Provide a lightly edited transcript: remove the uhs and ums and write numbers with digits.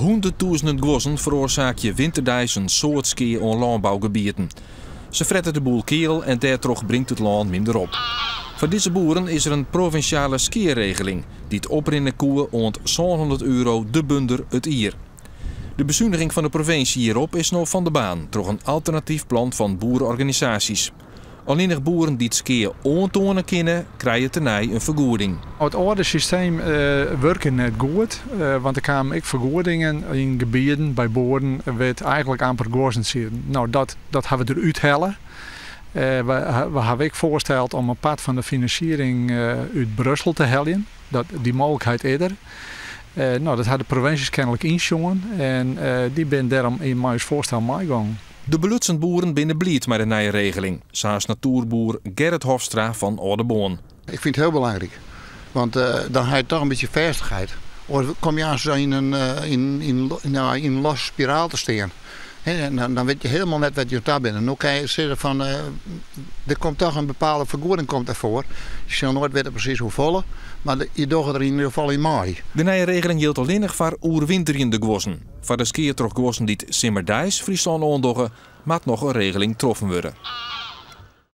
Hûnderttûzenen guozzen feroarsaakje winterdeis in soad skea oan lânbougebieten. Se frette de boel keal en dêrtroch bringt it lân minder op. Foar dizze boeren is der in provinsjale skearegeling dy't oprinne koe oant 700 euro de bunder it jier. De besuniging fan de provinsje hjirop is no fan de baan troch in alternatyf plan fan boereorganisaasjes. Allinnich boeren dy't skea oantoane kinne, krije tenei in fergoeding. It âlde systeem wurke net goed, want der kamen ek fergoedingen yn gebieden by boeren wêr't eigentlik amper guozzen sieten. No, dat dat hawwe we derút helle. We hawwe ek foarsteld om in part fan de finansiering út Brussel te heljen. Dat, dy mooglikheid is der. No, dat ha de provinsjes kennelik ynsjoen en dy binne dêrom mei ús foarstel meigongen. De belutsen boeren binne bliid mei de nije regeling, sa as natoerboer Gerrit Hofstra fan Aldeboarn. Ik fyn it hiel belangryk, want dan ha je toch in bytsje fêstichheid. Oars komme je aanst yn in, yn, yn, yn in losse spiraal te stean. En dan, dan wit je hielendal net wêr't je ta binne. No kinne je sizze fan der komt toch in bepaalde fergoeding komt derfoar. Je sille noait witte presys hoefolle, mar je dogge der yn ieder gefal yn mei. De nije regeling jildt allinnich foar oerwinterjende guozzen. Foar de skea troch guozzen dy't simmerdeis Fryslân oandogge, moat noch in regeling troffen wurde.